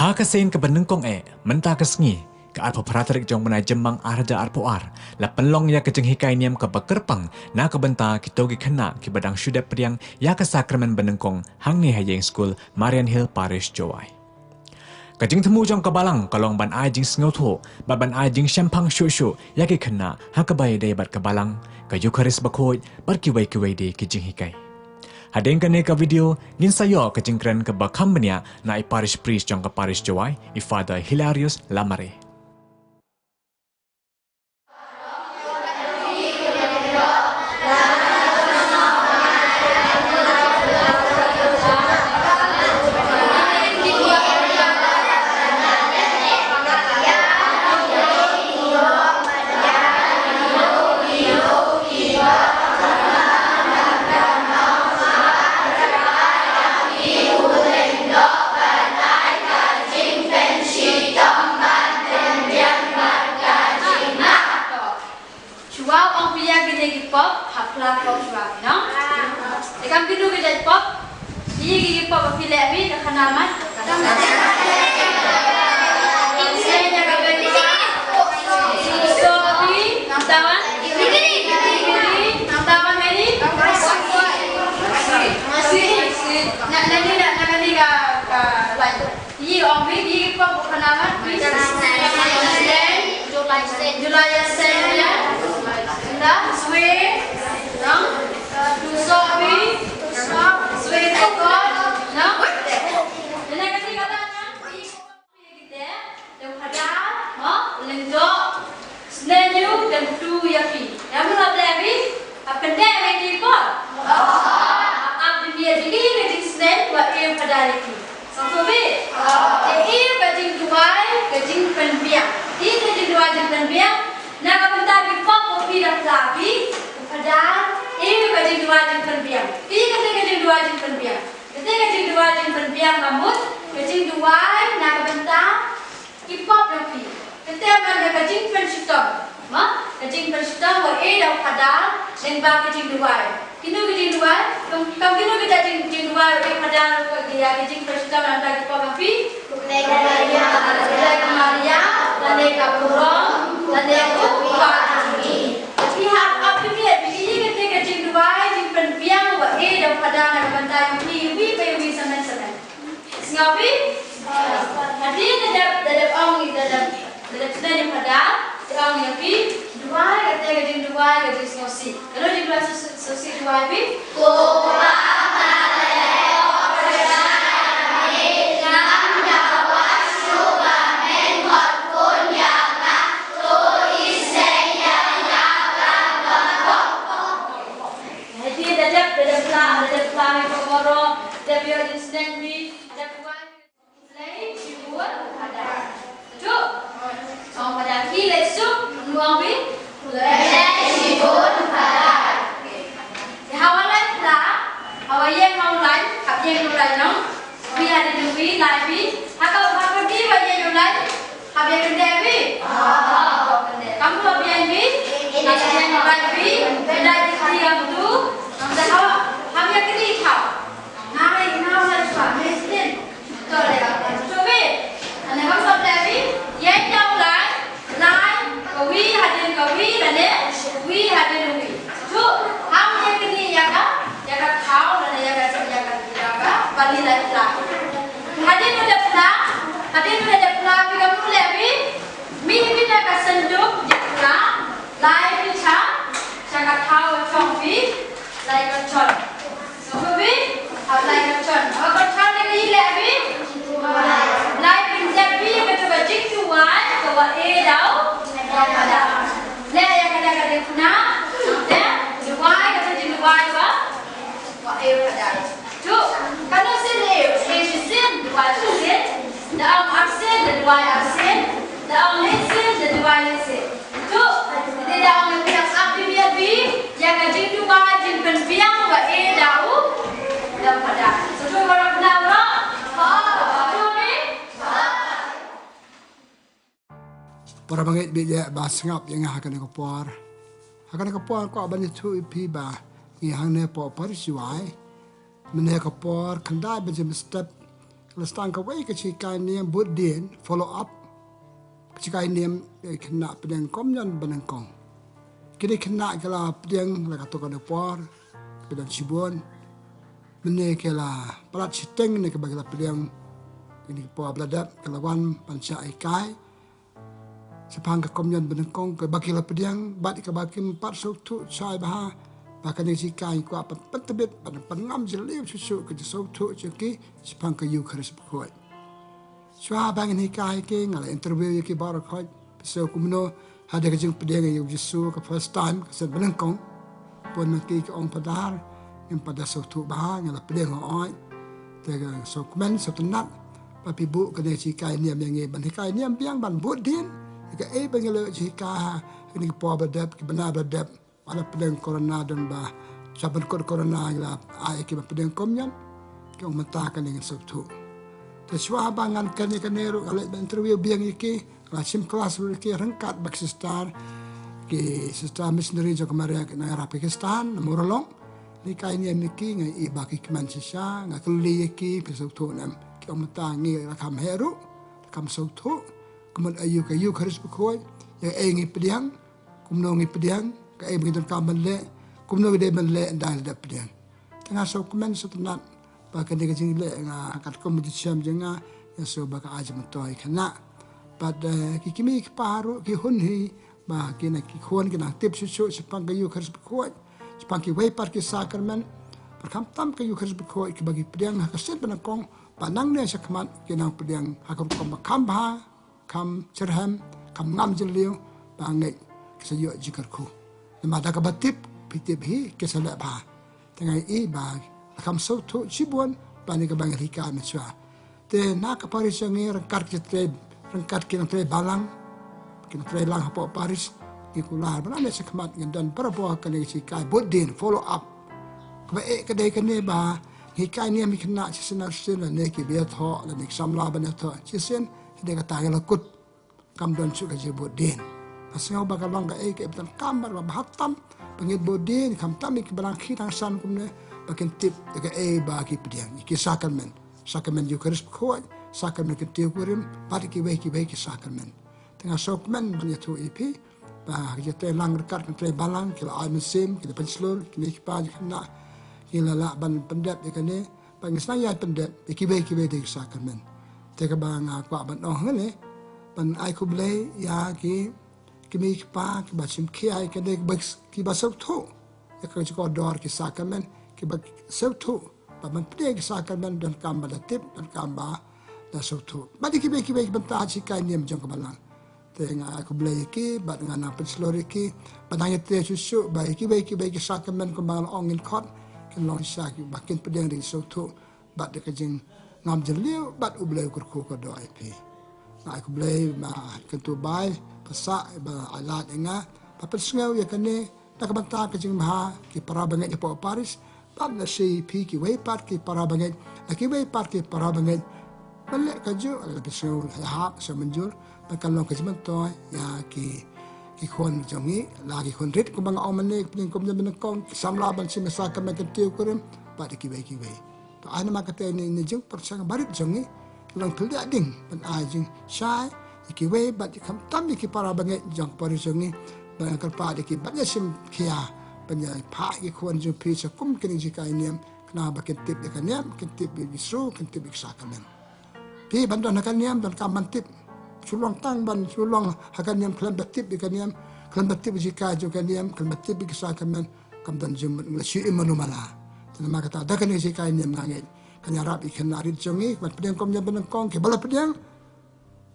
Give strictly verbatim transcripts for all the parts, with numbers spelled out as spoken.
Ha ka sien kaba nyngkong eh, mynta ka sngi, ka arphew phra tarik jong u bnai Jymmang ar hajar arphew ar, la pynlong ïa ka jinghikai niam kaba kyrpang na ka bynta kito ki khynnah kiba dang shu dep pdiang ïa ka sakramen banyngkong hangne ha ïing skul Marian Hill Parish Jowai. Ka jingthmu jong ka balang ka long ban ai jingsngewthuh bad ban ai jingshemphang shuh shuh ïa ki khynnah ha kaba ïadei bad ka balang, ka Eukharist bakhuid bad kiwei kiwei de ki jinghikai. Hadien kane ka video ngin sa ïoh ka jingkren kaba kham bniah na i parish priest jong ka parish Jowai, i Father Hilarius Lamare. Shuwa u ong phi ïa kine ki pop ha phla pop shuwa, no? Te kam kino ki jait pop? Phi ki pop phi leh phi ka khana mat. Ka khana mat. Ine ïa ka beng. So phi nang tawan. Nang tawan ini. Na na ni na na ni ka ka lai. Yi ong bi yi pop khana mat bi. July sen ya. Nda swe. Nang tu so bi. Swe tu ko. Nang. Ina ka ti ka ta na. Yi pop bi te. Te phada. Ma. Lengjo. Sneng ïa u, te tu ïa phi. Ïa mut hap leh phi? Hap kyndit ïa ki por. Hap, hap dei ïa ki, ki jingsneng ba e phada ïa ki. Sngewthuh phi? Te e ka jingduwai ka jingpynbiang. Te ka jingduwai jingpynbiang. Na ka bynta ki pop ba phi da phla phi, u phada, e ka jingduwai jingpynbiang. Te ka te ka jingduwai jingpynbiang. Ka te ka jingduwai jingpynbiang ka mut ka jingduwai na ka bynta ki pop jong phi. Kata man ka jingpynshitom. Ma, ka jingpynshitom wa e da u phada, lyngba ka jingduwai. Kino ka jingduwai? Kam, kam kino kita jing, jingduwai wa e phada ka, ka jingpynshitom lada ki pop jong phi? Khublei ko Maria, lane ka burom, lane u Kpa u jong ngi. Phi hap ap phi, phi kata ka jingduwai jingpynbiang wa e da u phada na ka bynta jong phi, wi pa wi samen samen. Sngewbha? Hadien da dep, da dep ong, da dep, da dep sdang ïa phada, da ong ïa phi, duwai kata ka jingduwai ka jingsngewsih. Kano jingduwai sngewsih, sngewsih duwai phi? Ko Pa ba ha bneng, Hadien da dep, da dep phla, da dep phla ïa ka moro, da dep ïoh jingsneng phi, da dep duwai. Khublei shibun Phadar. Sngewthuh? Sngewbha Phadar. Phi leit suk, ngi ong phi? Khublei shibun Phadar. Te ha wa lai phla, ha wa ïeng ha u lai, hap ïeng ha u lai noh. Wi hadien u wi, lai phi. Ha ka, ha ka phi wa ïeng ha u lai, hap ïeng kyndit phi. Kam phi hap ïeng phi. Hap ïeng ha u lai phi. Phi lai phi, phi ïeng tu. Nang da ha, hap ïeng kyndit thaw. Ngai, ngai, ngai, shuwa, ngai, sdin. To leh, to wi. Ane kam sop leh wi. Ïai daw lai, lai, ka wi, hadien ka wi, lane, wi, hadien wi. To, ham ïa kini ïa ka, ïa ka thaw, lane ïa ka, ïa ka, ïa ka, bali lai phla. Hadien u dep phla, hadien u dep phla, phi kam leh wi. Mih phi na ka synduk, dep phla, lai phi cha, cha ka thaw, chong phi, lai ka chon. Sngewbha phi? Hap lai ka chon. Hap ka chon ne ka i leh phi? Lai pyndep phi ïa katu ka jingduwai ka wa e da u Phadar. Leh ïa kata ka dei khnang te duwai kata jingduwai wa, wa e u Phadar. Tu, kano sien e, e shisien, duwai shisien. Da ong arsien, da duwai arsien. Da ong lehsien, da duwai lehsien. Tu, te da ong phi ap ap phi ïa phi, ïa ka jingduwai jingpynbiang wa e da u, da u Phadar. Sngewthuh baroh khynnah baroh? Sngewthuh phi? Para bangeit, bad ïa ba sngap ïa nga ha kane ka por. Ha kane ka por ko ban ïathuh ïa phi ba ngi hangne hapoh Parish Jowai. Mynne ka por khyndai baje mynstep La sdang kawei ka jinghikai niam bud dien, follow up. Ka jinghikai niam, eh, khynnah pdiang komunion banyngkong. Kine khynnah ki la pdiang la katto katne por, pdiang shibun. Mynne ki la palat shiteng ne kaba ki la pdiang. Kine ki por ba la dep ki la wan ban shah hikai shaphang ka komunion banyngkong kaba ki la pdiang, bad kaba kim pat sngewthuh shai bha ba kane ka jinghikai ngi kwah ban pyntbit, ban, ban ngam jylliew shuh shuh ka jingsngewthuh jong ki shaphang ka Ïukharist Bakhuid. Shuwa ba ngin hikai ki, nga la interview ïa ki baroh khoit, phi sngew kumno hadien ka jingpdiang ïa U Jisu ka first time, ka sien banyngkong. Bun na ki ki ong, Phadar, ngim pat da sngewthuh bha, nga la pdiang hooid. Te ka sngewkmen sngewtynnat ba phi buh kane ka jinghikai niam ïa ngi, ban hikai niam biang, ban bud dien ïa kaei ba ngi la ïoh jinghikai ha kine ki por ba la dep, ki bnai ba la dep. Ba la pdiang corona, don ba sha ban kut corona ngi la ai ïa ki ban pdiang komunion. Ki ong mynta kane ngin sngewthuh. Te shuwa ba ngan kren ïa kane ruh, nga leit ban interview biang ïa ki, nga la shim klas ruh ïa ki, ryngkat bad ki sister, ki sister missionary jong ka Maria na ïarap Pakistan, na Muralong. Nga hikai niam ïa ki, nga ïohi ba ki kmen shisha, nga kylli ïa ki, phi sngewthuh ne em? Ki ong mynta ngi la kham heh ruh, la kham sngewthuh. Ka mut aïu ka Ïukharist Bakhuid, ïa kaei ngi pdiang, kumno ngi pdiang, kaei ba ngi donkam ban leh, kumno ngi dei ban leh ynda ngi la dep pdiang. Te nga sngewkmen sngewtynnat ba kane ka jingleh, nga katkum ka jingshem jong nga, nga sngew ba ka ai jingmyntoi khynnah. Bad, eh, ki kmie ki kpa ruh ki hun hi ba kine ki khun ki nang tip shuh shuh shaphang ka Ïukharist Bakhuid, shaphang kiwei pat ki sakramen. Bad khamtam ka Ïukharist Bakhuid kaba ki pdiang ha ka sien banyngkong, ba nangne shakhmat ki nang pdiang ha ka rukom ba kham bha, kham shitrhem, kham ngam jylliew, ba ngeit ki sa ïoh jingkyrkhu. Namar da kaba tip, phi tip hi, ki sa leh bha. Te nga ïohi ba la kham sngewthuh shibun ba kane kaba ngi hikai mynshuwa. Te na ka parish jong ngi, ryngkat ki trei, ryngkat ki nongtrei balang, ki nongtrei lang hapoh parish, ngi kular ba nangne shakhmat ngin don barabor kane ka jinghikai bud dien, follow up. Kaba eh ka dei kane ba ngi hikai niam ïa ki khynnah shisien ar shisien, lane kiba ïathoh, lane ki samla ban ïathoh shisien, hynrei kata ngi la kut. Kam don shuh ka jingbud dien. Nga sngew ba ka long kaei kaei ba donkam bad ba bha tam ba ngin bud dien, khamtam ïa kiba dang khie dang san kumne, ba kin tip ïa kaei ba ki pdiang, ïa ki sakramen. Sakramen Ïukharist Bakhuid, sakramen Kyntiew Kurim, bad kiwei kiwei ki sakramen. Te nga sngewkmen ban ïathuh ïa phi ba ha ka jingtrei lang ryngkat ka trei balang, ki la ai mynsiem, ki la pynshlur, kine ki kpa ki khynnah ki la lah ban pyndep ïa kane. Ba ngi sdang ïa pyndep ïa kiwei kiwei de ki sakramen. Te kaba nga kwah ban ong hangne, ban ai khublei ïa ki kmie ki kpa kiba shim khia ïa kane, kiba, kiba sngewthuh ïa ka jingkordor ki sakramen, kiba sngewthuh ba ban pdiang ki sakramen donkam ba da tip, donkam ba da sngewthuh. Bad ïa kiwei kiwei ki bynta jinghikai niam jong ka balang. Te nga ai khublei ïa ki, bad nga nang pynshlur ïa ki, bad nang ïatrei shuh shuh ba ïa kiwei kiwei ki sakramen kumba nga la ong ngin khot, kin long shisha kiba kin pdiang da ka jingsngewthuh, bad da ka jingngam jylliew, bad U Blei u kyrkhu kyrdoh ïa phi. Nga ai khublei ma kyntu bai, pasa ba ai lad ïa nga ba pynsngew ïa kane, na ka bynta ka jingbha ki para bangeit hapoh parish, bad lashai phi kiwei pat ki para bangeit, na kiwei pat ki para bangeit. Ban leh kajuh, la pynsngew ïahap, sngewmynjur, ba kan long ka jingmyntoi ïa ki, ki khun jong ngi, la ki khun rit kumba nga ong mynne, ki pdiang komunion banyngkong, ki samla ban shim ïa sakramen Kyntiew Kurim, bad ïa kiwei kiwei. To ai namar kata ïa kane ka jingpyrshang barit jong ngi, long pynlong ding ban ai jingshai ïa kiwei bad khamtam ïa ki para bangeit jong ka parish jong ngi, ban kyrpad ïa ki ban ïa shim khia, ban ïa phah ïa ki khun jong phi sha kum kine ki jinghikai niam, khnang ba kin tip ïa ka niam, kin tip ïa u Jisu, kin tip ïa ki sakramen. Phi ban don ha ka niam, donkam ban tip. Shu long tang ban shu long ha ka niam khlem da tip ïa ka niam, khlem da tip ïa ka jong ka niam, khlem da tip ïa ka sakramen, kam don jingmut, la shu im mano mala. Te namar kata da kane ka jinghikai niam nga ngeit kan ïarap ïa ki khynnah rit jong ngi, ban pdiang komunion banyngkong, kiba la pdiang.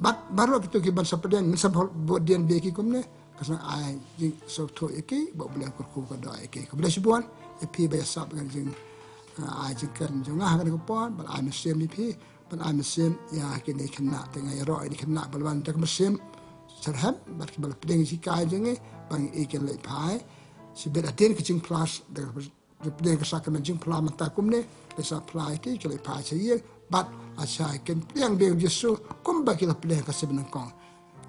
Bad baroh kito kiban sa pdiang, ngin sa bud dien bad ki kumne, ka sa ai jingsngewthuh ïa ki, ba U Blei u kyrkhu kyrdoh ïa ki. Khublei shibun ïa phi ba ïa sap ïa ka jing, ah, ai jingkren jong nga ha kane ka por, ban ai mynsiem ïa phi, ban ai mynsiem ïa kine ki khynnah, te nga ïaroh ïa kine ki khynnah ba la wan da ka mynsiem shitrhem, bad kiba la pdiang ïa ka jinghikai jong ngi, ba ngi i kin leit phai shibit hadien ka jingphla, da ka pdiang ka sakramen jingphla mynta kumne, leit sa phla ïa ki, ki leit phai sha ïing, bad lashai kin pdiang biang ïa u Jisu kumba ki la pdiang ha ka sien banyngkong.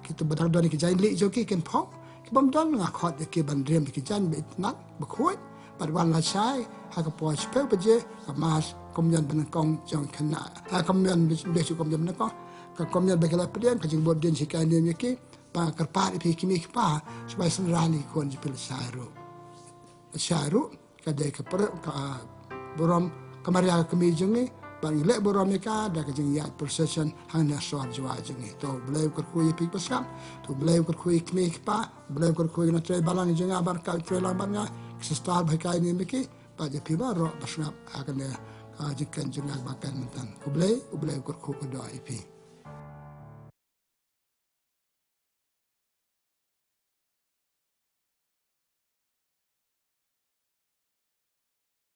Kito ba dang don ki jaiñlih jong ki kin phong, ki bym don nga khot ïa ki ban rim ïa ki jaiñ ba itynnad, bakhuid, Bad wan lashai ha ka por shiphew baje ka mass, kumjuh ba nyngkong jong khynnah, ha kumjuh ba, ba shu kumjuh ba nyngkong, ka kumjuh ba ki la pdiang, ka jingbud dien sha ki niam ïa ki, ba kyrpad ïa phi ki kmie ki kpa, shu bai synran ïa ki khun jong phi lashai ruh. Lashai ruh ka dei ka por, ka burom, ka maria ka kmie jong ngi, bad ngi leh burom ïa ka da ka jingïaid procession hangne ha sor jwai jong ngi. To Blei u kyrkhu ïa phi ki paskam, to Blei u kyrkhu ïa ki kmie ki kpa, Blei u kyrkhu ïa ki nongtrei balang jong nga bad ka trei lang bad nga, ki sister bad ki niam ïa ki, bad ïa phi baroh ba sngap ha kane ka jingkren jong nga ba kren mynta. U Blei, u Blei u kyrkhu, khublei ïa phi.